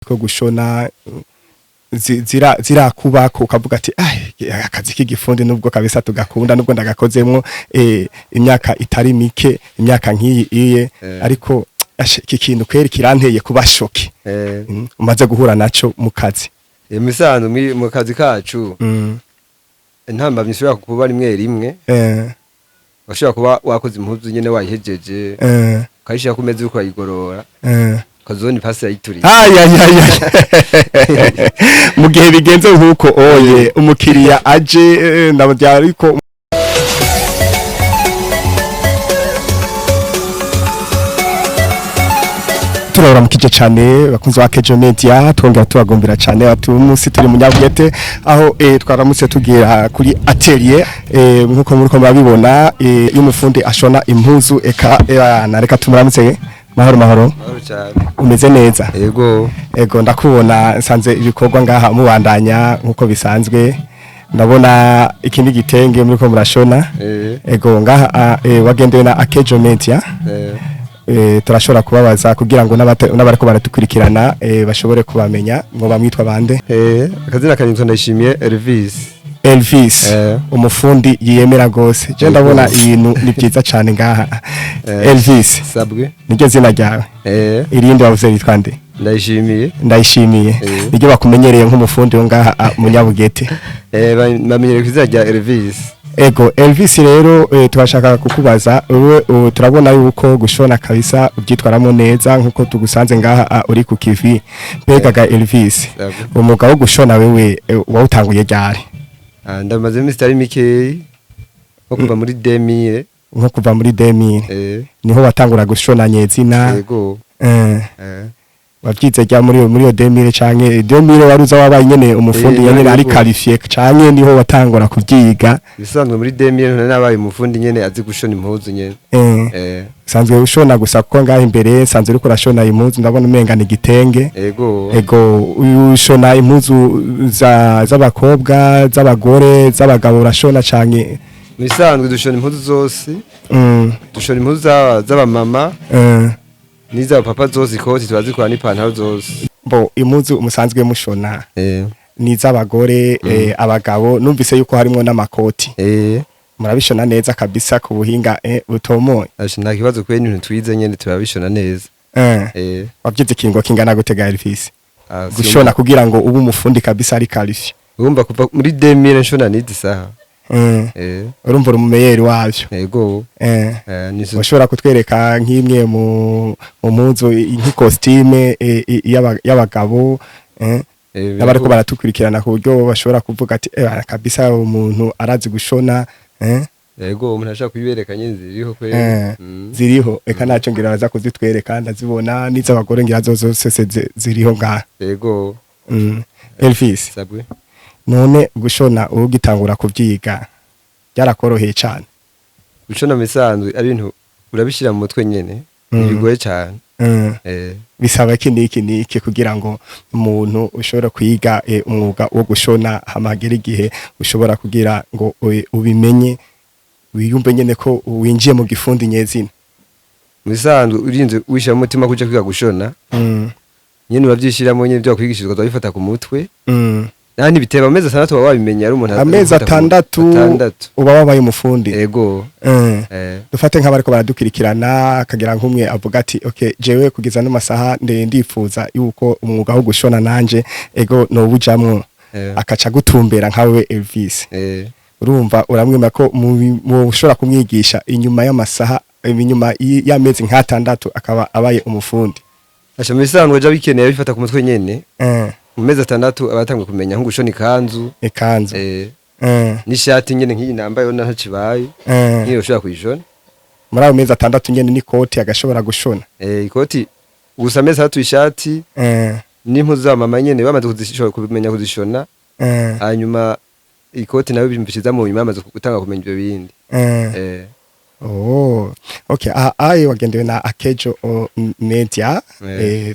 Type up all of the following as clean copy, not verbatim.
Ko gushona zirakubako ukavuga ati: "Ai, akazi k'igifundi nubwo kabisa tugakunda, nubwo ndagakozemwo imyaka itari mike, imyaka nk'iyi iye, ariko iki kintu kweri kiranteye kuba choqué." Umaze guhura naco mu kazi? Imisanzu mu kazi kacu, intambamyi ishobora kuba rimwe rimwe, washobora kuba wakoze impuzu nyene wayihejeje, ukayishira ku meza uriko urayigorora, ukazibona ipasi yayituriye. Ay, ay, ay, ay. Mu gihe bigenze nk'uko oye umukiriya aje, ndabya, ariko turabaramukije cyane bakunzi ba Kejo Media, twongera tubagombera cyane. Ati umunsi turi mu Nyabugete, aho twaramutse tugira kuri atelier, nkuko muri ko murabibona, y'umufundi ashona impuzu. Eka nareka tumuramutse. Mahoro, mahoro. Mahoro cyane. Umeze neza? Yego. Ego, ndakubona nsanze ibikorwa ngaha mubandanya nkuko bisanzwe. Ndabona ikindi gitenge muri ko murashona. Ego, ngaha wagendewe na Akejo Media. Turashobora kubabaza kugira ngo n'abariko baratukurikirana bashobore kubamenya ngo bamwitwa bande? Akazina kanitwa Ndayishimiye Elvis. Elvis. Umufundi yiyemera gose. Je ndabona ibintu ni byiza cyane ngaha. Elvis. Sabwe. Niryo zina ryawe? Eh. Irindi wavuze ritwa nde? Ndayishimiye. Ndayishimiye. Niryo bakumenyereye nk'umufundi wo ngaha mu Nyabugete? Bamenyereye ku izina rya Elvis. Ego Elvis, rero turashaka kukubaza wewe, turabona yuko gushona kabisa ubyitwaramo neza nkuko tugusanze ngaha uri ku kivi. Mbega ga Elvis, Sabwe. umwuga wo gushona wewe wawutanguye ryari? Ah, ndamaze iminsi itari mikeyi, nko kuva muri 2000. Nko kuva muri 2000? Niho watangura gushona nyezina? Yego. Wavyize rya muri iyo 2000 canke 2000 waruza wabaye nyene umufundi nyene ari qualifié, canke niho watangura kuvyiga? Bisanzwe muri 2000 none nabaye umufundi nyene azi gushona impuzu nyene. Sanzwe ushona gusa, kuko ngaho imbere sanzwe uriko urashona impuzu, ndabona umenga ni igitenge. Yego. Ego, ushona impuzu z'abakobwa, z'abagore, z'abagabo, urashona canke? Bisanzwe dushona impuzu zose. Dushona impuzu z'abamama n'iz'abapapa zose, ikoti turazikora n'ipantaro zose. Bo impuzu musanzwe mushona ni iz'abagore, abagabo, numvise yuko harimwo n'amakoti. Murabishona neza kabisa ku buhinga butomoye? Asha, nta kibazo kubera ibintu twize nyene turabishona neza. Wavyize ikiringo kingana gute ga Elvis, Ah, gushona kugira ngo ube umufundi kabisa ari qualifié? Urumva kuva muri 2000 nshona n'izi saha. Urumva uri umumeyeri wavyo? Yego. Ushobora kutwereka nk'imwe mu mpuzu, nk'ikositime y'abagabo, n'abariko baratukurikirana, ku buryo bashobora kuvuga ati: "Kabisa umuntu arazi gushona." Yego, umuntu ashaka kubibereka nyene ziriho kweri. Ziriho, eka ntacyo ngira baza kuzitwereka, ndazibona n'iz'abagore ngira zo zose ziriho ngaha. Yego. Elvis. Sabwe. None gushona ugitangura kuvyiga byarakoroheye cane? Gushona mu bisanzwe ari ibintu urabishira mu mutwe nyene. Ntibigoye cane. Bisaba iki n'iki n'iki kugira ngo umuntu ushobora kwiga umwuga wo gushona, hamagera igihe ushobora kugira ngo ubimenye, wiyumve nyene ko winjiye mu gifundi nyezina? Mu bisanzwe urinze wishira mu mutima kuja kwiga gushona, nyene uravyishiramo nyene, ivyo wakwigishirizwa uzabifata ku mutwe. Nta ntibiteba, amezi 6 uba wabimenye, ari umuntu Amezi afata ku mutwe. 6? 6. Uba wabaye umufundi? Yego. Dufate nk'abariko baradukurikirana, akagira nk'umwe avuga ati: "Okay, jewe kugeza no masaha ndifuza yuko umwuga wo gushona nanje ego nowujamwo." Akaca gutumbera nkawe Elvis. Urumva uramwima ko ushobora kumwigisha inyuma y'amasaha, inyuma y'amezi nk'atandatu akaba abaye umufundi? Asha, mu bisanzwe aja bikeneye bifata ku mutwe nyene. Mu mezi 6 aba yatanguye kumenya nko gushona ikanzu. Ikanzu. N'ishati nyene nk'iyi nambaye yo ntacibaye. Nk'iyo ushobora kuyishona. Muri ayo mezi 6 nyene n'ikoti agashobora gushona? Ikoti gusa, amezi 6 ishati n'impuzu za mama nyene bamaze kuzishona, kumenya kuzishona. Hanyuma ikoti nayo bimbishiza mu nyuma bamaze gutanga kumenya ibyo bindi. Oh, okay. Ah, ayi wagendewe na Akejo Media.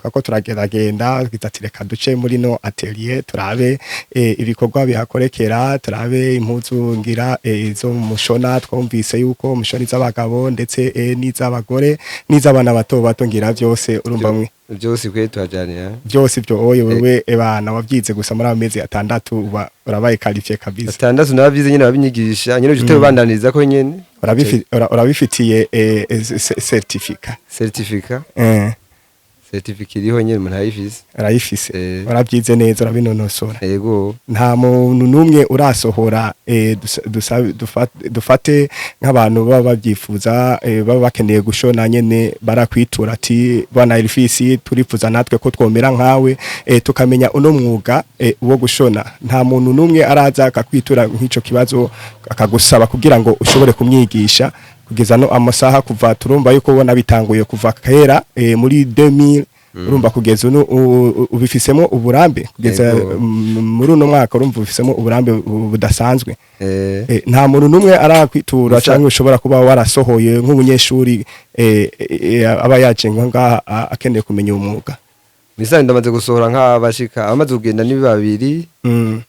Twako turageragenda twiza ati reka duce muri no atelier turabe ibikorwa bihakorekera, turabe impuzu ngira izo mushona. Twumvise yuko mushona iz'abagabo ndetse n'iz'abagore n'iz'abana bato bato, ngira byose urumva mwe. Byose kwe tuhajanira. Byose ibyo oye wewe ebana wabyize gusa muri amezi 6 uba urabaye qualifié kabisa. 6 nabavyize nyene, babinyigisha nyene, uje ubandaniriza ko nyene. Urabifitiye certificat? Certificat. Certificat iriho nyene, umuntu ayifise. Urayifise. Urabyize neza, urabinonosora. Yego. Nta muntu n'umwe urasohora, dufate nk'abantu baba babyifuza, baba bakeneye gushona nyene, barakwitura ati: "Bwana Elvis, turifuza natwe ko twomera nkawe, tukamenya uno mwuga wo gushona." Nta muntu n'umwe araza akakwitura nk'ico kibazo, akagusaba kugira ngo ushobore kumwigisha kugeza no amasaha, kuva turumva yuko ubona bitanguye kuva kera, muri 2000, urumva kugeza uno ubifisemo uburambe kugeza muri uno mwaka, urumva ubifisemo uburambe budasanzwe. Nta muntu n'umwe arakwitura canke ushobora kuba warasohoye nk'umunyeshuri aba yaje ngaha akeneye kumenya uwo mwuga? Misali ndamaze gusohora nk'abashika, abamaze kugenda ni babiri.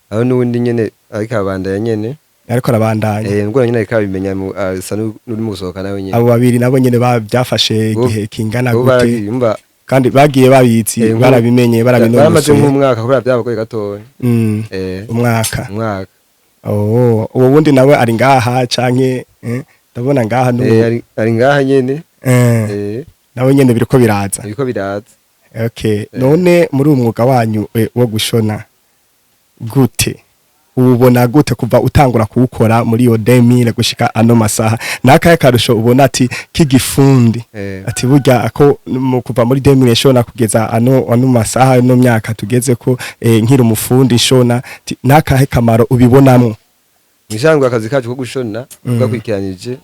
Aho n'uwundi nyene ariko abandanya nyene. Ariko arabandanya. Ngo nyene ariko abimenya, asa n'uri mu gusohoka nawe nyene. Abo babiri nabo nyene byafashe igihe kingana Bo gute? Baragiye, umva. Kandi bagiye babizi, barabimenye, baramaze barabinonosoye? nk'umwaka kubera byabagoye gatoya. Umwaka. Umwaka. Oh, uwo wundi nawe ari ngaha canke ndabona ngaha n'ubu? Ari ngaha nyene. Nawe nyene biriko biraza. Biriko biraza. Okay, none muri uwo mwuga wanyu wo gushona, gute ubona gute kuva utangura kuwukora muri iyo 2000 gushika ano masaha, nakaye karusho ubona ati k'igifundi, ati burya ko mu kuva muri 2000 shona kugeza ano masaha, no myaka tugeze ko nkiri umufundi shona, ati nakahe kamaro ubibonamwo? Mw'isangwe akazi kacu ko gushona ugakurikiranije,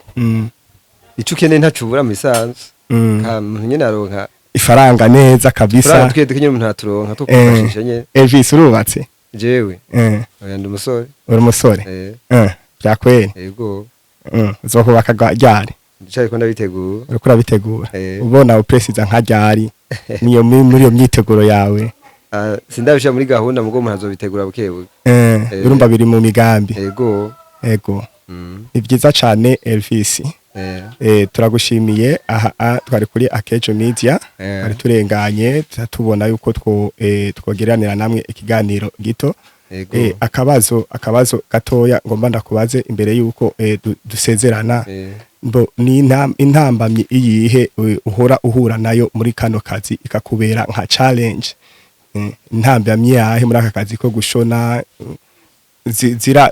ico ukeneye ntacubura mu isanzwe. Ka muntu nyene aronka ifaranga neza kabisa. Faranga twede nyene umuntu aturonka two kwifashisha nyene. Elvis, urubatse? Jewe? Oya, ndi umusore. Uri umusore? Eh. Bya kweli? Yego. Uzohubaka ryari? Ndicariko ndabitegura. Uriko urabitegura? Eh. Ubona upresiza nka ryari niyo muri iyo myiteguro yawe? Ah, sindabishira muri gahunda, mugo umuntu azobitegura buke buke. Urumva biri mu migambi. Yego. Ego. Ni byiza cyane, Elvis. Turagushimiye. Aha twari kuri Akejo Media. Twari turenganye tubona yuko twogeranira namwe ikiganiro gito. Akabazo gatoya ngomba ndakubaze imbere yuko dusezerana. Mbo ni intambamyi iyihe uhora uhura nayo muri kano kazi ikakubera nka challenge? Intambamyi yahe muri aka kazi ko gushona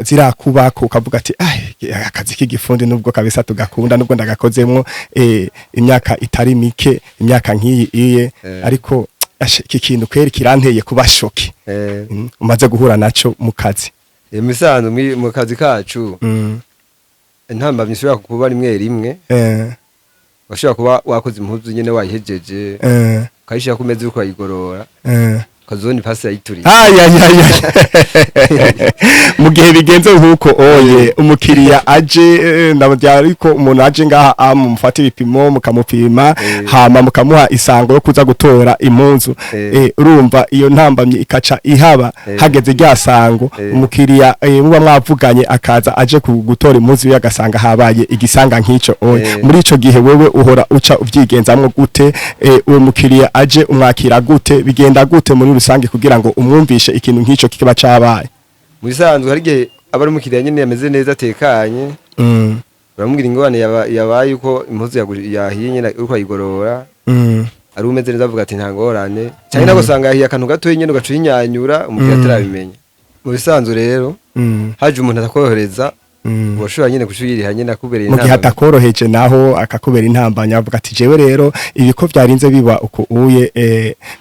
zirakubako ukavuga ati: "Ai, akazi k'igifundi nubwo kabisa tugakunda, nubwo ndagakozemwo imyaka itari mike, imyaka nk'iyi iye, ariko iki kintu kweri kiranteye kuba choqué"? Umaze guhura naco mu kazi. Imisanzu mu kazi kacu, intambamyi ishobora kuba rimwe rimwe, washobora kuba wakoze impuzu nyene wayihejeje, ukayishira ku meza uriko urayigorora, ukazibona ipasi yayituriye. Ay, ay, ay, ay. Mu gihe bigenze nk'uko oye umukiriya aje, ndabya, ariko umuntu aje ngaha mufata ibipimo, mukamupima, hama mukamuha isango yo kuza gutora impuzu, urumva iyo ntambamyi ikaca ihaba, hageze rya sango, umukiriya muba mwavuganye akaza aje gutora impuzu ye, agasanga habaye igisanga nk'ico oye. Muri ico gihe wewe uhora uca uvyigenzamwo gute? Uwo mukiriya aje umwakira gute? Bigenda gute muri rusange kugira ngo umwumvishe ikintu nk'ico kiba cabaye? Mu bisanzwe hari igihe aba ari umukiriya nyene yameze neza, atekanye, uramubwira ingorane yabaye uko impuzu yahiye nyene uriko urayigorora. Ari umeze neza avuga ati: "Nta ngorane", canke nago usanga yahiye akantu gatoya nyene, ugaca uyinyanyura umukiriya atarabimenya. Mu bisanzwe rero, haje umuntu atakorohereza, urashobora nyene kuca uyiriha nyene akubereye Mu gihe intambamyi. atakoroheje naho akakubera intambanya, avuga ati: "Jewe rero ibiko byarinze biba uko uye,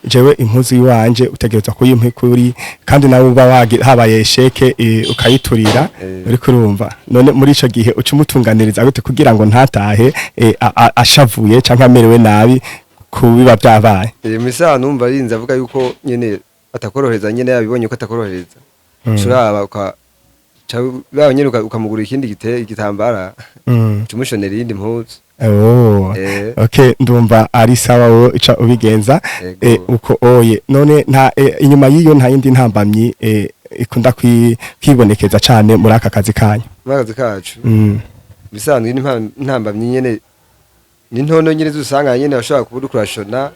jewe impuzu iwanje utegerezwa kuyimpa kuri", kandi nawe uba habaye échec, ukayiturira. Uriko urumva none muri ico gihe uca umutunganiriza gute kugira ngo ntatahe ashavuye canke amerewe nabi ku biba byabaye? Mu bisanzwe numva arinze avuga yuko nyene atakorohereza, nyene yabibonye ko atakorohereza, ushobora uka Ca nyene ukamugura ikindi igitambara, uca umushonera iyindi mpuzu. Oh. Okay, ndumva ari sawa, wowe uca ubigenza. Ego. Uko oye none nta inyuma y'iyo nta yindi ntambamyi ikunda kwibonekeza cane muri aka kazi kanyu? Muri akazi kacu, bisanzwe ni ntambamyi nyene ni ntono nyene zusanga nyene bashobora kuba uriko urashona,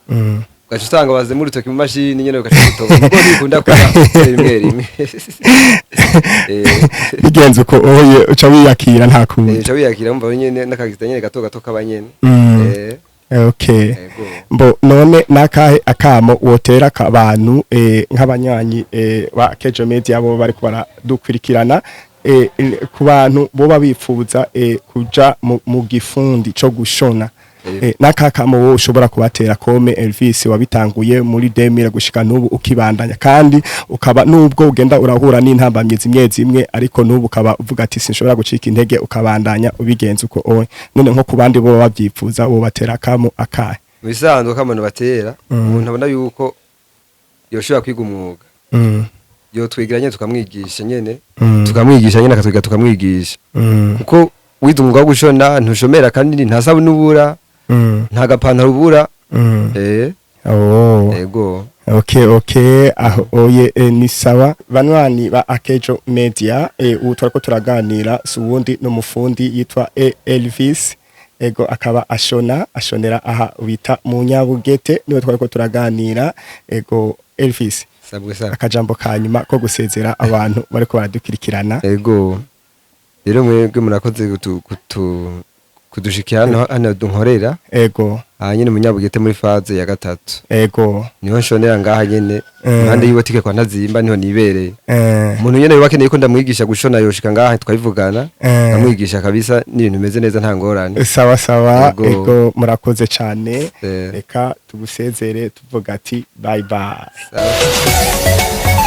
ugaca usanga wazemo urutoki mu mashini nyene, ugaca urutoba, kuko ntikunda kuba rimwe rimwe. Bigenze uko oye uca wiyakira, nta kundi. Uca wiyakira, wumva nyene n'akagita nyene gato gato kaba nyene. Okay. Ego. Mbo none nakahe akamo wotera abantu nk'abanywanyi ba Kejo Media bo bariko baradukurikirana, ku bantu boba bifuza kuja mu gifundi co gushona? Nakahe akamo wowe ushobora kubatera comme Elvis wabitanguye muri 2000 gushika n'ubu ukibandanya, kandi ukaba nubwo ugenda urahura n'intambamyi zimwe zimwe, ariko n'ubu ukaba uvuga ati sinshobora gucika intege, ukabandanya ubigenza uko oye? None nko ku bandi bo babyifuza, wo batera akamo akahe? Mu bisanzwe akamuntu batera, umuntu abona yuko yoshobora kwiga umwuga, yotwigira nyene tukamwigisha nyene, tukamwigisha nyene akatwiga tukamwigisha, kuko wize umwuga wo gushona ntushomera, kandi nta sabuni ubura, nta gapantaro ubura. Oh. Ego. Okay, aho oye ni sawa. Banwani ba Akejo Media, ubu twariko turaganira si uwundi n'umufundi yitwa Elvis, ego, akaba ashona, ashonera aha bita mu Nyabugete, niwe twariko turaganira. Ego Elvis. Sabwe sabwe. Akajambo ka nyuma ko gusezera abantu bariko baradukurikirana. Ego, rero mwebwe murakoze kudushikira hano dunkorera. Aha nyene mu Nyabugete muri phase ya gatatu. Niho nshonera ngaha nyene, impande y'ibotike kwa Ntazimba, niho nibereye. Umuntu nyene yoba akeneye ko ndamwigisha gushona yoshika ngaha tukabivugana, ndamwigisha kabisa n'ibintu bimeze neza, nta ngorane. Sawa sawa. Ego. Ego, murakoze cane. Reka tugusezere tuvuga ati bye bye. Sawa.